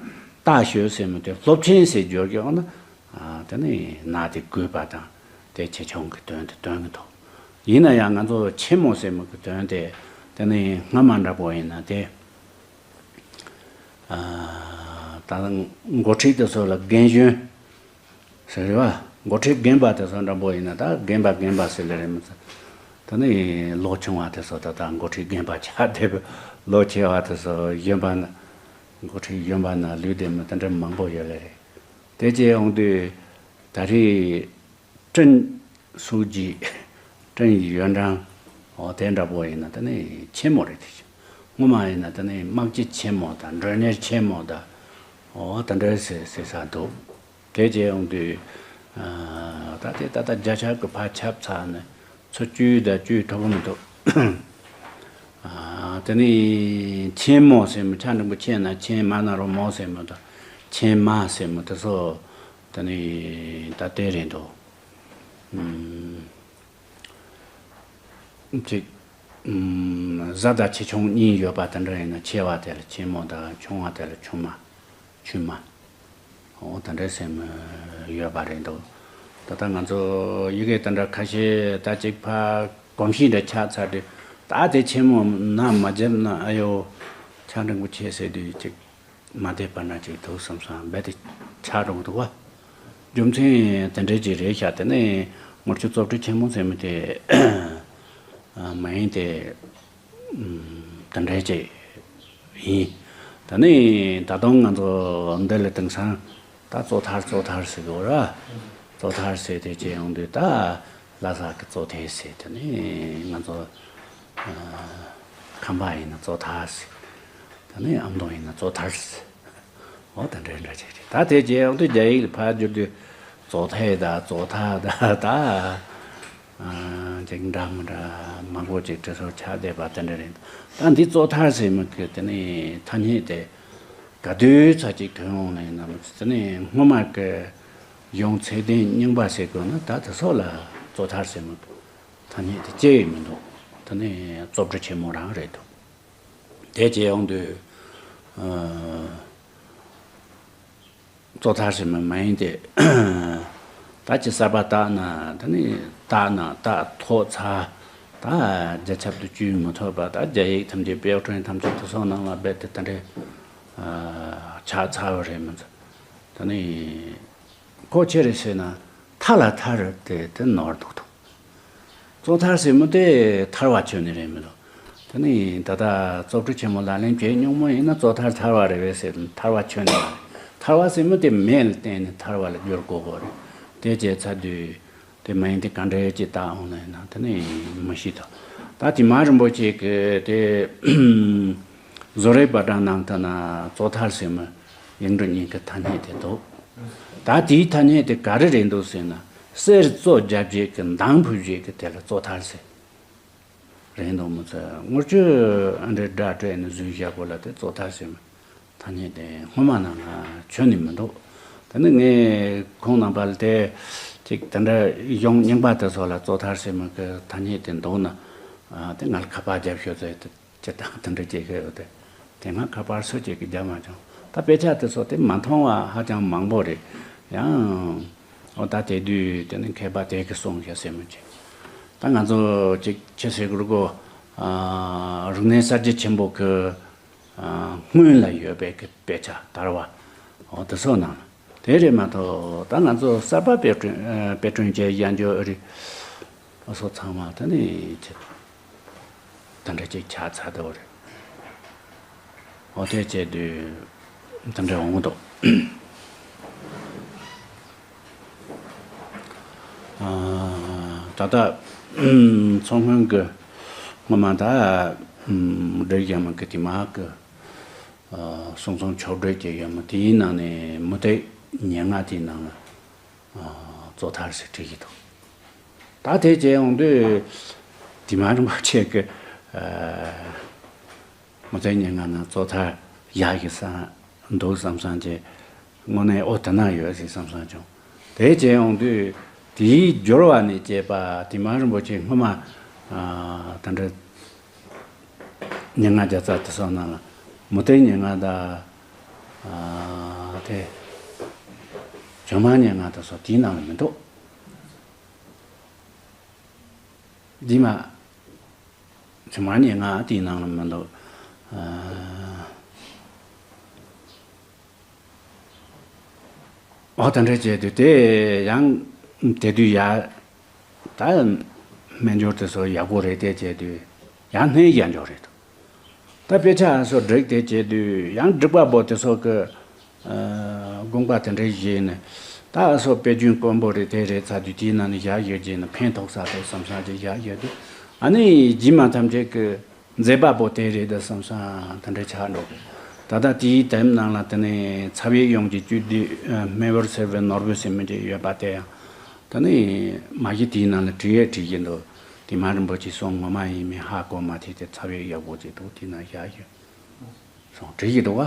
སྟག་ཤོད་ཟེར་མི་དེ་སློབ་ཆེན་ཟེར་སྦྱོར་གྱི་འོང་ན། ཨ་དེ་ནི་ནག་དེ་རྒུད་པ་དང་དེ་ཆེ་ཆུང་གི་དོན་དེ་སྟོན་གྱི་འདུག་ཡིན་ན་ཡང་ང་ཚོ་ཆེན་མོ་ཟེར་མི་གི་དོན་དེ་དེ་ནི་སྔ་མ་འདྲ་པོ་ཡིན་ན་དེ། ཨ་ད་འགོ་ཁྲིད་དེ་ཚོ་ལ་རྒན་གཞོན་ཟེར་རེད་བ། འགོ་ཁྲིད་རྒན་པ་དེ་ཚོ་འདྲ་པོ་ཡིན་ན་ད་རྒན་པ་རྒན་པ་ཟེར་ལེ་རེད་མི་ཚེ། ད་ནི་ལོ་ཆུང་བ་དེ་ཚོ་ད་ལྟ་འགོ་ཁྲིད་རྒན་པ་ཆགས་བསྡད་པའི། ལོ་ཆེ་བ་དེ་ཚོ་གཞོན་པ་ན། འགོ་ཁྲིད་གཞོན་པ་ན་ལུས་བསྡད་མི་དེ་འདྲ་མང་པོ་ཡོད་ལེ་རེད། དེ་བྱས་ཡོང་དུས་ད་རེས་ཀྲིན་སུའུ་ཇི། ཀྲིན་ཡོན་ཀྲང་། འོ་དེ་འདྲ་པོ་ཡིན་ན་ད་ནི་ཆེན་མོ་རེད་དེ། སྔོན་མ་ཡིན་ན་ད་ནི་དམག་སྤྱི་ཆེན་མོ་དང་མགྲོན་གཉེར་ཆེན་མོ་དང་། འོ་དེ་འདྲ་ཟེར་ཟེར་ས་འདུག་དེ་བྱས་ཡོང་དུས་ཨ་ད་དེ་ད་ལྟ་བརྒྱ་ཆ་གི་ཕར་ཁྱབ་ཚར་ནས་ཚོ་བཅུ་དང་བཅུ་ཐུབ་མི་འདུག་ཨ་དེ་ནི་ཆེན་མོ་ཟེར་མི་ཕྱག་འབྲིང་པོ་ཆེ་ན་ཆེན། མ་ན་རོ་མོ་ཟེར་མི་དང་ཆེན་མ་ཟེར་མི་དེ་ཚོ་ དེ་ནས་ད་ལྟའི་རེད་འདུག་ཨམ། ཅིག་ཨམ། བཟའ་ཟླ་ཆེ་ཆུང་གཉིས་ཡོད་པ་དེ་འདྲ་ཡིན་ན། ཆེ་བ་དེ་ལ་ཆེན་མོ་དང་། ཆུང་བ་དེ་ལ་ཆུང་མ། ཆུང་མ། འོ་དེ་འདྲ་ཟེར་མི་ཡོད་པ་རེད་འདུག་ད་ལྟ་ང་ཚོ་ཡི་གེ་དེ་འདྲ་ཁ་ཤས་ད་ཅིག་ཕར་གོམས་གཤིས་འདྲ་ཆགས་ཚར་དུས། ད་དེ་ཆེན་མོ་ན་མ་བརྒྱབ་ན། ཨ་ཡོ། ཕྱག་འབྲིང་པོ་ཆེ་ཟེར་དུས་ཅིག་མ་བསྡད་པ་ན་ཅིག་འདུག་བསམ་བསམ་རྦད་དེ་ཆགས་འགྲོ་གི་འདུག་བ། རྒྱུ་མཚན་དེ་འདྲའི་ཅིག་རེད་ཤག་དེ་ནས་ངོ་ཆུ་རྩོབ་སྤྲུལ་ཆེན་མོ་ཟེར་མི་དེ་མ་ཡིན་ཏེ། ཨམ། དེ་འདྲའི་ཅིག་ཡིན། ད་ནི་ད་དུང་ང་ཚོ་འདི་ལ་དེང་སང་ད་གཙོ་ཐར་གཙོ་ཐར་ཟེར་གི་ཡོད་ར། གཙོ་ཐར་ཟེར་དེ་ཅིག་ཡོང་དུས། ད་ལྷ་ས་གི་གཙོ་ཐར་ཟེར། དེ་ནི་ང་ཚོ་ཨ། ཁམས་པ་ཡིན་ན་གཙོ་ཐར་ཟེར། ད་ནི་ཨ་མདོ་ཡིན་ན་གཙོ་ཐར་ཟེར། འོ་དེ་འདྲའི་འདྲ་ཅིག་རེད། ད་དེ་ཅིག་ཡོང་དུས་རྒྱ་ཡིག་ལ་ཕར་བསྒྱུར་དུས་གཙོ་ཐར་དང་གཙོ་ཐར་དང་ད། ཨ། ཅིག་འདྲ་མི་འདྲ་མང་པོ་ཅིག་འབྲི་སྲོལ་ཆགས་བསྡད་པ་དེ་འདྲ་རེད། ད་འདི་གཙོ་ཐར་ཟེར་མི་གི་དེ་ནས་ཐ་སྙད་དེ་ག་དུས་ཙམ་ཅིག་ཐོན་འོང་ནས་ཡིན་ན། དེ་ནས་སྔོན་མ་གི་གཞུང་ཚད་ལྡན་རྙིང་པ་ཟེར་དགོས་ན། ད་དེ་སོགས་ལ་གཙོ་ཐར་ཟེར་མི་གི་ཐ་སྙད་དེ་སྐྱེ་ཡི་མི་འདུག་དེ་ནས་རྩོབ་སྤྲུལ་ཆེན་མོ་རང་རེད་འདུག་དེ་བྱས་ཡོང་དུས། ཨ། གཙོ་ཐར་ཟེར་མི་མ་ཡིན་ཏེ། ད་ཅི་གསར་པ་བཏགས་ན། དེ་ནི་བཏགས་ན་བཏགས་ཐོགས་ཚར། ད་རྒྱ་ཁྱབ་ཏུ་བཅོས་མི་ཐུབ་པ། ད་རྒྱ་ཡིག་ཐམས་ཅད། དཔེ་ཁྲིད་ཐམས་ཅད་དེ་ཚོ་ནང་ལ་རྦད་དེ་དེ་འདྲའི་ཨ་ཆགས་ཚར་བ་རེད་མི་ཚོ། དེ་ནི་ཁོ་ཆི་རེད་ཟེར་ན། ཐ་ལ་ཐར་དེ་དེ་ནོར་འདུག་ཐོག་གཙོ་ཐར་ཟེར་མི་དེ་ཐར་བ་ཁྱོན་ནས་རེད་མི་འདུག་དེ་ནི་ད་ལྟ་རྩོབ་སྤྲུལ་ཆེན་མོ་ལག་ལེན་བྱེད་མྱོང་མོ་ཡིན་ན། གཙོ་ཐར་ཐར་བ་རེད་པས་ཟེར། ཐར་བ་ཁྱོན་ནས་མ་རེད། ཐར་བ་ཟེར་མི་དེ་མེ་ལ་བརྟེན་ནས་ཐར་བ་ལ་བསྒྱུར་དགོས་གོ་རེད། དེ་བྱས་ཚར་དུས་དེ་མ་ཡིན་དེ་ག་འདྲའི་ཅིག་བཏགས་འོང་ན་ཡིན་ན། དེ་ནི་མི་ཤེས་ཐོག་ད་དེ་མ་རིན་པོ་ཆེ་གི་དེ་བཟོ་རིག་པ་དྲངས་གནང་ཐུབ་ན། གཙོ་ཐར་ཟེར་མི་ཡིག་འབྲུ་གཉིས་ཀྱི་ཐ་སྙད་དེ་འདུག་ད་དེའི་ཐ་སྙད་དེ་ག་རེ་རེད་འདུག་ཟེར་ན། གསེར་གཙོ་རྒྱབ་བྱེད་ཀྱི་མདངས་ཕུབ་བྱེད་ཀྱི་དེ་ལ་གཙོ་ཐར་ཟེར་རེད་འདུག་མི་ཚོས་ངོ་ཆུ་ཨ་འདྲའི་སྒྲ་སྤྲད་ནས་བཟོས་བཞག་གོ་ལ། དེ་གཙོ་ཐར་ཟེར་མི་ཐ་སྙད་དེ་སྔོན་མ་ནང་ང་ཁྱོན་ནས་མི་འདུག་དེ་ནི་ངས་ཁོང་རྣམ་པ་ལ་དེ་ཅིག་དེ་འདྲ་གཞུང་རྙིང་པ་དེ་ཚོ་ལ་གཙོ་ཐར་ཟེར་མི་གི་ཐ་སྙད་དེ་འདུག་ན། ཨ། དེ་ང་ལ་ཁ་པར་རྒྱབ་ཤོག་ཟེར་ཏེ། སྤྱིར་བཏང་དེ་འདྲ་བྱེད་ཀྱི་ཡོད་དེ། དེ་སྔ་ཁ་པར་སུ་གཅིག་གིས་རྒྱབ་མ་བྱུང་། ད་དཔེ་ཆ་དེ་ཚོ་དེ་མ་མཐོང་བ་ཧ་ཅང་མང་པོ་རེད། ཡང་། འོ། ད་དེ་དུས་དེ་ནི་མཁས་པ་དེ་གིས་གསུངས་བཞག་ཟེར་མི་བྱེད། ད་ང་ཚོ་ཅིག་ཆི་ཟེར་དགོས་རེད་གོ། ཨ། རིག་གནས་གསར་བརྗེ་ཆེན་པོ་གི། ཨ། སྔོན་ལ་ཡོད་པའི་གི་དཔེ་ཆ་དར་བ། འོ། དེ་ཚོ་ནང་ལ། དེ་རེད་མ་གཏོགས་ད་ང་ཚོ་གསར་པ་དཔེ་སྐྲུན། ཨ། དཔེ་སྐྲུན་བྱས་ཡར་འཇོག་རེད། ཨ། སོགས་ཚང་མ་དེ་ནི་ཆེ། དེ་འདྲ་ཅིག་ཆགས་ཚར་འདུག་རེད། འོ། དེ་བྱས་དུས་དེ་འདྲ་འོང་འདུག་ཨ། ད་ལྟ་མཚོ་སྔོན་གྱི་སྔོན་མ་ད་སྒྲིག་ཡོད་མི་གི་དེ་མ་གི། ཨ། གསུང་རྩོམ་ཕྱོགས་བསྒྲིགས་ཀྱི་ཡོད་མི་དེའི་ནང་ནས་མུ་སྟེགས་སྙན་ངག་དེའི་ནང་ལ། ཨ། གཙོ་ཐར་ཟེར་བྲིས་ཀྱི་འདུག་ད་དེ་བྱས་ཡོང་དུས་དེ་མ་རིན་པོ་ཆེ་གི། ཨ། མུ་སྟེགས་སྙན་ངག་ནང་གཙོ་ཐར་ཡག་གི་ས་འདུག་བསམ་བསམ་གྱི། དངོས་གནས་ཨོ་དེ་ན་ཡོད་ཟིག་བསམ་བསམ་བྱུང་། དེ་བྱས་ཡོང་དུས་དེའི་སྦྱོར་བ་ནས་བྱས་པ་དེ་མ་རིན་པོ་ཆེ་སྔོན་མ། ཨ། དེ་འདྲ་སྙན་ངག་བརྒྱ་རྩ་དེ་ཚོ་ནང་ལ་མུ་སྟེགས་སྙན་ངག་དང་། ཨ། དེ་བྱུང་མ་སྙན་ངག་དེ་ཚོ་དེའི་ནང་ལ་མི་འདུག་རྗེས་མ། བྱུང་མ་སྙན་ངག་དེའི་ནང་ལ་མི་འདུག་ཨ། འོ། དེ་འདྲ་བྱས་དུས་དེ་ཡང་དེ་དུས་ཡར་ད་སྨན་སྦྱོར་དེ་ཚོ་ཡག་པོ་རེད། དེ་བྱས་དུས་ཡང་སྣེ་ཡར་འཇོག་རེད་འདུག་ད་དཔེ་ཆ་སོགས་བསྒྲིགས་དེ་བྱས་དུས་ཡང་སྒྲིག་པ་པོ་དེ་ཚོ་གི། ཨ། དགོངས་པ་དེ་འདྲ་བཞེས་ནས། ད་སོ་དཔེ་རྒྱུན་དཀོན་པོ་རེད། དེ་རེད་ཚར་དུས་དེའི་ནང་ནས་བཞག་ཡོད་ཅེ་ན་ཕན་ཐོགས་ས་རེད་བསམ་བསམ་ཅིག་བཞག་ཡོད་དུས། ཨ་ནི་རྗེས་མ་ཐམས་ཅད་ཀྱི་མཛད་པ་པོ་དེ་རེད་ད་བསམ་བསམ་དེ་འདྲ་ཆགས་འགྲོ་གི། ད་ལྟ་དེའི་དེབ་ནང་ལ་དེ་ནས་ཚབ་ཡིག་ཡོངས་ཀྱི་བཅུད་བསྡུས། ཨ། སྨེ་བར་སེར་བའི་ནོར་བུ་ཟེར་མི་ཅིག་ཡོད་པ་དེ་ཡང་། དེ་ནས་མ་གཞི་དེའི་ནང་ལ་བྲིས་ཡས་བྲིས་ཀྱི་འདུག་དེ་མ་རིན་པོ་ཆེ་གསུང་ངོ་མ་ཡིན་མིན་ཧ་གོ་མ་ཐལ་ཏེ་ཚབ་ཡིག་ཡག་པོ་ཅིག་འདུག་དེ་ན་བཞག་ཡོད། སོང་བྲིས་ཀྱི་འདུག་ག་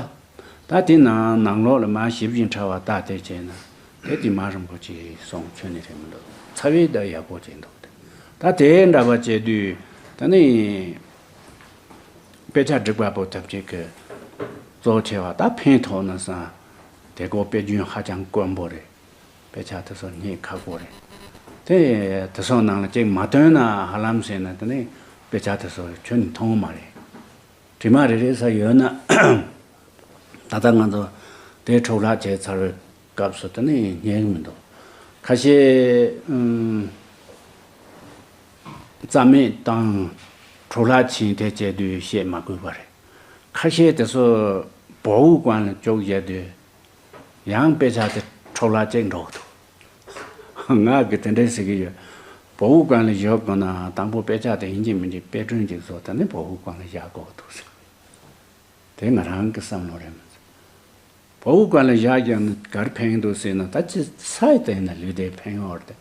ད་དེ་ནང་ནང་ལོགས་ལ་མར་ཞིབ་ཅིང་ཕྲ་བ་བལྟ་སྟེ་བྱས་ན། དེ་དེ་མ་རིན་པོ་ཆེ་སོང་ཁྱོན་ནས་རེད་མི་འདུག་ཚ་བའི་ད་ཡག་པོ་བྱས་འདུག་ད་དེ་འདྲ་བ་བྱས་དུས་ད་ནི་དཔེ་ཆ་སྒྲིག་པ་པོ་ཐབས་ཅིག་གི་གཙོ་ཆེ་བ་ད་ཕན་ཐོགས་ན་བསམ། དེ་གོ་དཔེ་རྒྱུན་ཧ་ཅང་དཀོན་པོ་རེད། དཔེ་ཆ་དེ་ཚོ་རྙེད་ཁག་པོ་རེད། དེ་དེ་ཚོ་ནང་ལ་ཅིག་མ་བཏོན་ན་ཧ་ལམ་ཟེར་ན་དེ་ནི་དཔེ་ཆ་དེ་ཚོ་ཁྱོན་ནས་མཐོང་མ་རེད། དྲི་མ་རེ་རེ་ས་ཡོད་ན། ད་ལྟ་ང་ཚོ་དེ་འཕྲོ་བརླག་བྱས་ཚར་བའི་སྐབས་སུ་དེ་ནི་རྙེད་གི་མི་འདུག་ཁ་ཤས་ཨུམ། རྩ་མེད་དང་འཕྲོ་བརླག་ཕྱིན་དེ་བྱས་དུས་བཤད་མ་དགོས་པ་རེད། ཁ་ཤས་དེ་ཚོ་བོའུ་སྒང་ལ་བཅུག་བཞག་དུས་ཡང་དཔེ་ཆ་དེ་འཕྲོ་བརླག་ཅིག་འགྲོ་གི་འདུག་ང་གི་དེ་འདྲས་ཟེར་གི་ཡོད། བོའུ་སྒང་ལ་བཞག་དགོས་ན་དང་པོ་དཔེ་ཆ་དེ་ཡིན་གཅིག་མིན་གཅིག་དཔེ་སྐྲུན་ཅིག་བཟོ། ད་ནི་བོའུ་སྒང་ལ་བཞག་དགོས་འདུག་ཟེར། དེ་ང་རང་གི་བསམ་བློ་རེད་མ་ཟད། བོའུ་སྒང་ལ་བཞག་ཀྱང་ནི་གར་ཕན་འདུག་ཟེར་ན་ད་ཅི་ས་ཡི་སྟེང་ན་ལུས་བསྡད་ཕན་ཡོད་རེད།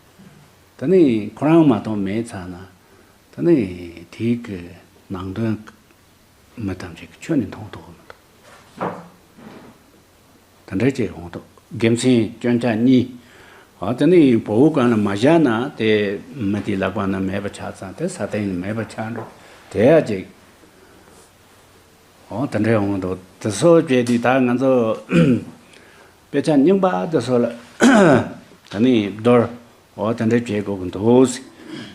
ད་ནི་ཁོ་རང་མ་གཏོགས་མེད་ཚར་ན་ད་ནི་དེའི་གི་ནང་དོན་མི་ཐམས་ཅད་ཀྱི་ཁྱོན་ནས་མཐོང་ཐུབ་མི་འདུག་ད་འདྲ་ཅིག་ཡོང་འདུག་དགེ་མཚན་སྐྱོན་ཆ་གཉིས། འོ་དེ་ནི་བོའུ་སྒང་ལ་མ་བཞག་ན་དེ་མི་དེའི་ལག་པ་ན་མེད་པ་ཆགས་ཙང་དེ་ས་སྟེང་ནས་མེད་པ་ཆགས་འགྲོ། དེ་ཡ་ཅིག་འོ་དེ་འདྲ་ཡོང་འདུག་དེ་ཚོ་བྱས་དུས་ད་ང་ཚོ་དཔེ་ཆ་རྙིང་པ་དེ་ཚོ་ལ་ད་ནི་བསྡུར། འོ་དེ་འདྲ་བྱེད་དགོས་ཀྱི་འདུག་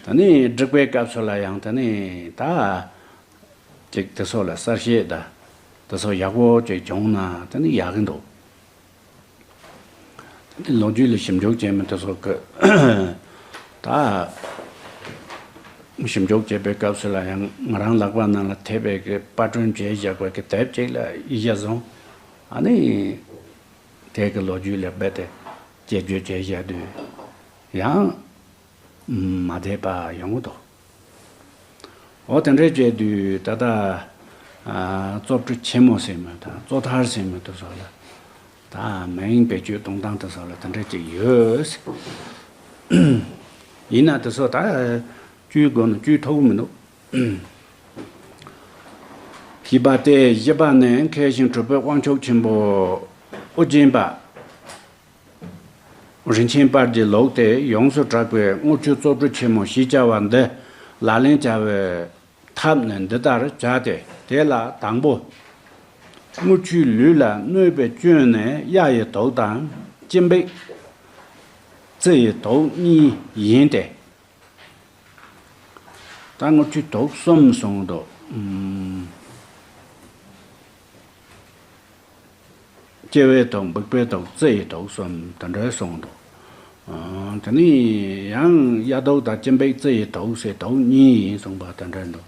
ད་ནི་སྒྲིག་པའི་སྐབས་སུ་ལ་ཡང་ད་ནི་ད་ཅིག་དེ་ཚོ་ལ་གསལ་བཤད་ད་དེ་ཚོ་ཡག་པོ་ཅིག་བྱུང་ན་ད་ནི་ཡག་གི་འདུག་ལོ་རྒྱུས་ལ་ཞིབ་འཇུག་བྱས་མི་དེ་ཚོ་གི་ད་ཞིབ་འཇུག་བྱེད་པའི་སྐབས་སུ་ལ་ཡང་ང་རང་ལག་པ་ནང་ལ་ཐེབས་པའི་གི་པར་སྐྲུན་བྱས་བཞག་པའི་གི་དེབ་ཅིག་ལ་ཡིག་ཆ་བཟུང་། ཨ་ནི་དེ་གི་ལོ་རྒྱུས་ལ་རྦད་དེ་དཔྱད་བརྗོད་བྱས་བཞག་དུས་ཡང་མ་བདེ་བ་ཡོང་གི་འདུག་འོ་དེ་འདྲ་བྱས་དུས་ད་ལྟ་ཨ་བཙོ་བཀྲུ་ཆེན་མོ་ཟེར་མི་དང་བཙོ་ཐར་ཟེར་མི་དེ་ཚོ་ལ་ད་མིང་བེད་སྤྱོད་གཏོང་སྟངས་དེ་ཚོ་ལ་དེ་འདྲ་ཅིག་ཡོད། ཡིན་ན་དེ་ཚོ་ད་བཅོས་དགོས་ན་བཅོས་ཐུབ་ཀྱི་མི་འདུག་ཞེས་པ་སྟེ། བཞི་པ་ནི་མཁས་ཤིང་གྲུབ་པའི་དབང་ཕྱུག་ཆེན་པོ་ཨོ་རྒྱན་པ། རིན་ཆེན་དཔལ་གྱི་ལུགས་དེ་ཡོངས་སུ་གྲགས་པའི་དངུལ་ཆུ་བཙོ་བཀྲུ་ཆེན་མོ་ཞེས་བྱ་བ་འདི་ལག་ལེན་བྱ་བའི་ཐབས་ནི་འདི་ལྟར་བྱ་སྟེ། དེ་ལ་དང་པོ། དངུལ་ཆུའི་ལུས་ལ་སྣོད་པའི་སྐྱོན་ནི་གཡའ་ཡི་དུག་དང་སྤྱི་འབིགས་རྩི་ཡི་དུག་གཉིས་ཡིན་ཏེ། ད་དངུལ་ཆུའི་དུག་གསུམ་གསུངས་འདུག་ཨུམ། སྐྱེ་བའི་དུག་འབིགས་པའི་དུག་རྩི་ཡི་དུག་གསུམ་དེ་འདྲ་གསུངས་འདུག་ཨ། དེ་ནས་ཡང་གཡའ་དུག་དང་སྤྱི་འབིགས་རྩི་ཡི་དུག་ཟེར་དུག་གཉིས་ཡིན་གསུངས་པ་དེ་འདྲ་འདུག་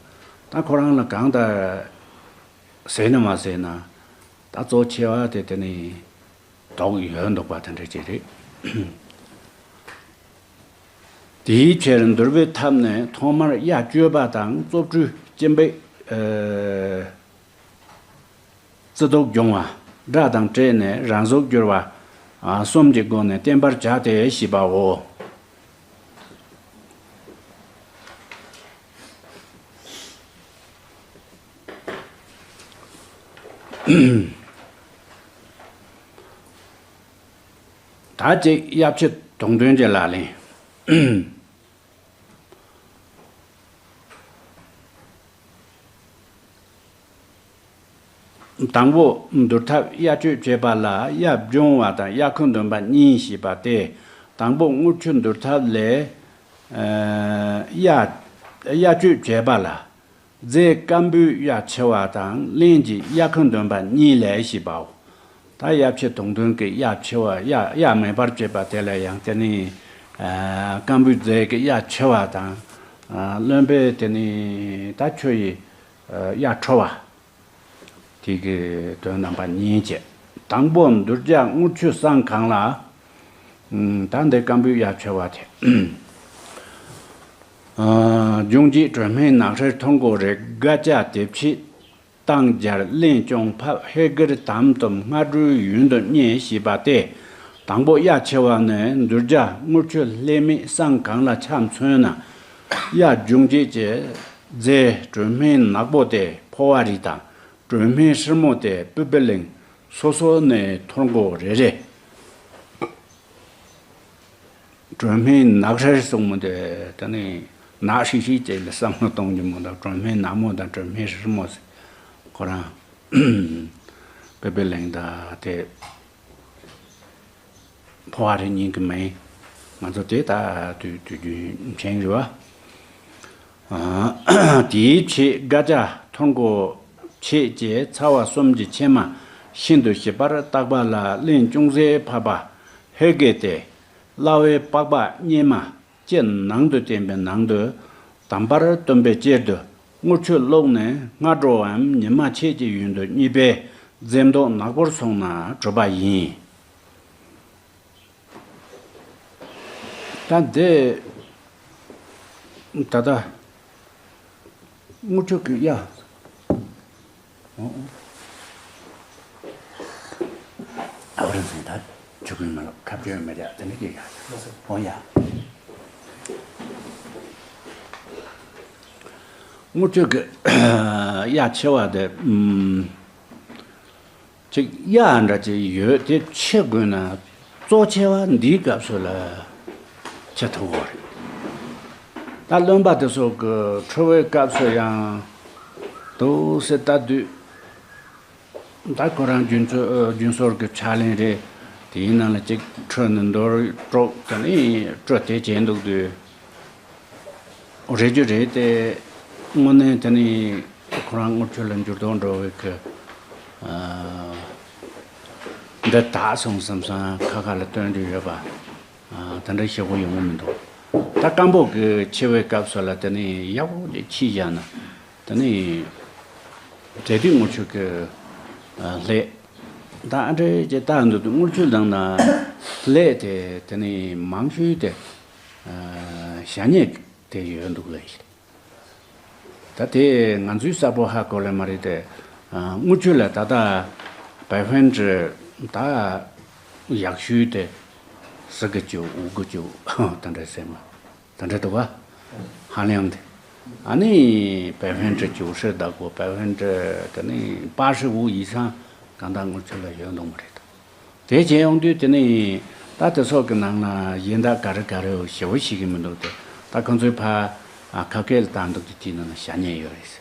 ད་ཁོ་རང་ལ་གང་ལྟར་ཟས་ན་མ་ཟས་ན་ད་གཙོ་ཆེ་བ་དེ་དེ་ནས་དུག་ཡོད་འདུག་པ་དེ་འདྲ་ཅིག་རེད། དེའི་ཕྱིར་འདུལ་བའི་ཐབས་ནི་ཐོག་མར་གཡའ་གཅོད་པ་དང་བཙོ་བཀྲུ་སྤྱི་འབིགས་ཨ། རྩི་དུག་སྦྱོང་བ། སྒྲ་དང་བྲལ་ནས་རང་གཟུགས་བསྒྱུར་བ། ཨ། གསུམ་གྱི་སྒོ་ནས་བསྟེན་པར་བྱ་སྟེ་ཞེས་པའོ། ད་ཅིག་གཡབ་ཆུ་དུང་འདོན་གྱི་ལག་ལེན། དང་པོ། འདུལ་ཐབས་གཡའ་གཅོད་བྱེད་པ་ལ་གཡའ་སྦྱོང་བ་དང་གཡའ་ཁུ་འདོན་པ་གཉིས་ཞེས་པ་སྟེ། དང་པོ་དངུལ་ཆུ་འདུལ་ཐབས་ལས། ཨ། གཡའ་གཡའ་གཅོད་བྱེད་པ་ལ། རྫས་སྐམ་པོའི་གཡའ་ཕྱི་བ་དང་རླན་གྱི་གཡའ་ཁུ་འདོན་པ་གཉིས་ལས་ཞེས་པའོ། ད་གཡབ་ཆུ་དུང་འདོན་གྱི་གཡའ་ཕྱི་བ་གཡའ་གཡའ་མེད་པར་བྱེད་པ་དེ་ལ་ཡང་དེ་ནི། ཨ། སྐམ་པོའི་རྫས་ཀྱི་གཡའ་ཕྱི་བ་དང་། ཨ། རློན་པས་དེ་ནི་ད་ཆུ་ཡི། ཨ། གཡའ་འཁྲུ་བ། དེ་གི་དོན་རྣམ་པ་གཉིས་བྱས། དང་པོ་འདུལ་བྱ་དངུལ་ཆུ་བསང་གང་ལ། ཨ། ད་འདི་སྐམ་པོའི་གཡའ་ཕྱི་བ་དེ། ཨ། འབྱུང་བྱེད་དྲོད་སྨན་ནག་ཧྲིལ་ཐོར་གོ་རེ་སྒ་ཅ་དེ་ཕྱེད། བཏང་སྦྱར་རླན་ཅུང་ཕབ་ཧེ་གིར་དམ་དུམ་སྔ་དྲོའི་ཡུན་དུ་བསྙེན་ཞེས་པ་སྟེ། དང་པོ་གཡའ་ཕྱི་བ་ནི་འདུལ་བྱ་དངུལ་ཆུ་ལྷད་མེད་བསང་གང་ལ་ཆ་མཚོན་ན། གཡའ་འབྱུང་བྱེད་ཀྱི་རྫས་དྲོད་སྨན་ནག་པོ་སྟེ་ཕོ་བ་རིགས་དང་། དྲོད་སྨན་ཧྲིལ་མོ་སྟེ་པུས་པའི་གླིང་། སོ་སོ་ནས་ཐོར་གོ་རེ་རེ། སྒྲོན་མེ་ནག་ཧྲེ་གསུང་མོ་དེ་ད་ནི་ནག་ཧྲིག་ཧྲིག་ཅིག་ལ་བསམ་བློ་གཏོང་རྒྱུ་མོ་དང་སྒྲོན་མེ་ནག་མོ་དང་སྒྲོན་མེ་རིལ་མོ་ཟེར་ཁོ་རང་པེ་པེ་གླིང་ད་དེ་ཕོ་བ་རེ་ཉིན་གི་མེ་ང་ཚོ་དེ་ད་དུས་དུས་རྒྱུན་མཁྱེན་རེད་བ། དེའི་ཕྱེད་སྒ་ཆ་ཐོར་མགོ་ཕྱེད་ཀྱི་ཚ་བ་གསུམ་གྱི་ཕྱེ་མ་ཤིན་ཏུ་ཞིབ་པར་བཏགས་པ་ལ་གླིང་ཅུང་ཟད་ཕབ་པ་ཧེ་གེ་སྟེ། གླ་བའི་པགས་པ་གཉེར་མ་ལྕེ་ནང་དུ་བསྟན་པའི་ནང་དུ་དམ་པར་བཏོན་པའི་དཀྱིལ་དུ་དངུལ་ཆུ་བླུགས་ནས་སྔ་དྲོའམ་ཉི་མ་ཕྱེད་ཀྱི་ཡུན་དུ་གཉིས་པའི་རྫས་མདོག་ནག་པོར་སོང་ན་གྲུབ་པ་ཡིན། ད་འདི་ད་ལྟ་དངུལ་ཆུ་གི་ཡ། ཨོ་རིན་སེང་ད་ཆུ་ཀུན་མ་ལ་ཁ་བཅོས་མེད་ཡ་དེ་འདྲ་གི་ཡ། ཨོ་ཡ། དངུལ་ཆུ་གི་ཡ་ཆེ་བ་དེ་ཨུམ། ཅིག་གཡའ་འདྲ་ཅིག་ཡོད་དེ་ཆེ་དགོས་ན་གཙོ་ཆེ་བ་འདིའི་སྐབས་སུ་ལ་ཆེ་ཐུབ་བོ་རེད། ད་རློན་པ་དེ་ཚོ་གི་འཁྲུ་བའི་སྐབས་སུ་ཡང་དུ་སེ་ལྟ་དུས་ད་ཁོ་རང་རྒྱུན་ཚོ་རྒྱུན་སོར་གི་ཕྱག་ལེན་རེད། དེའི་ནང་ལ་ཅིག་འཁྲུ་ནས་འདོར་དཀྲོག་དེ་ནས་སྤྲོ་དེ་བྱས་འདུག་དུས། རེད་རྒྱུ་རེད་དེ། དངོས་གནས་དེ་ནི་ཁོ་རང་དངུལ་ཆུ་ལ་འགྱུར་ལྡོག་འགྲོ་བའི་གི། ཨ། འདི་དག་སོང་བསམ་སང་ཁ་ཁ་ལ་སྟོན་རྒྱུ་ཡོད་པ། ཨ། དེ་འདྲ་ཞེ་པོ་ཡོང་གི་མི་འདུག་ད་སྐམ་པོ་གི་ཆེ་བའི་སྐབས་སུ་ལ་དེ་ནི་ཡག་པོ་ཅིག་ཕྱིས་བཞག་ན་དེ་ནི་དེ་དུས་དངུལ་ཆུ་གི། ཨ། ལྷད། ད་ཨ་འདྲས་ཀྱི་རྟགས་འདུག་དངུལ་ཆུ་ལངས་ན་ལྷད་དེ་དེ་ནི་མང་ཤོས་དེ་ཞ་སྙེད་དེ་ཡོད་འདུག་ལས། ད་དེ་ང་ཚོའི་གསལ་པོ་ཧ་གོ་ལེ་མ་རེད་དེ། དངུལ་ཆུ་ལ་ད་ལྟ་བའི་ཧྥན་ཀྲི་ད་ཡག་ཤོས་དེ་སི་གི་ཅུ་འུ་གི་ཅུ་ད་འདྲས་སེ་མ། དེ་འདྲ་འདུག་ག་ཧ་ལམ་དེ། ཨ་ནི་བའི་ཧྥན་ཀྲི་ཅུ་ཧྲི་ད་གོ་བའི་ཧྥན་ཀྲི་དེ་ནི་པ་ཧྲི་འུ་ཡི་སང་གང་ལྟར་དངུལ་ཆུ་ལ་ཡོད་འདུག་མ་རེད། དེ་བྱས་ཡོང་དུས་དེ་ནི་ད་དེ་ཚོ་གི་ནང་ལ་གཞན་དག་ག་རེ་ག་རེ་ཞེ་པོ་ཤེས་ཀྱི་མི་འདུག་དེ་ད་ཁོང་ཚོའི་ཕ་ཁ་སྐད་ལ་བཏང་འདུག་དེ་དེའི་ནང་ལ་ཞ་སྙེད་ཡོད་རེད།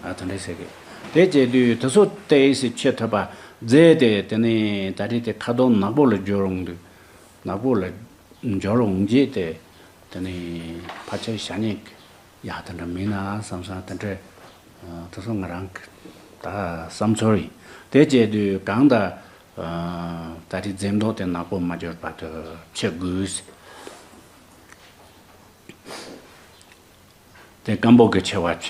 ཨ་དེ་འདྲ་ཟེར་གི། དེ་བྱས་དུས་དེ་ཚོ་ཏོག་ཙམ་ཆེ་ཐུབ་པ་མཛད་དེ་དེ་ནི་ད་རེས་དེ་ཁ་དོག་ནག་པོ་ལ་འགྱུར་འོང་དུས། ནག་པོ་ལ་འབྱོར་འོང་རྗེས་དེ། དེ་ནི་ཕལ་ཆེར་ཞ་སྙེད་ཀྱི་ཡ་དེ་འདྲ་མིན་ན་བསམ་བསམ་དེ་འདྲ། དེ་ཚོ་ང་རང་གི་ད་བསམ་ཚོར་ཡིན། དེ་བྱས་དུས་གང་ལྟར། ད་རེས་རྫས་མདོག་དེ་ནག་པོ་མ་འབྱོར་བར་དུ་ཕྱེ་དགོས། དེ་སྐམ་པོ་གི་ཆེ་བ་བྱས།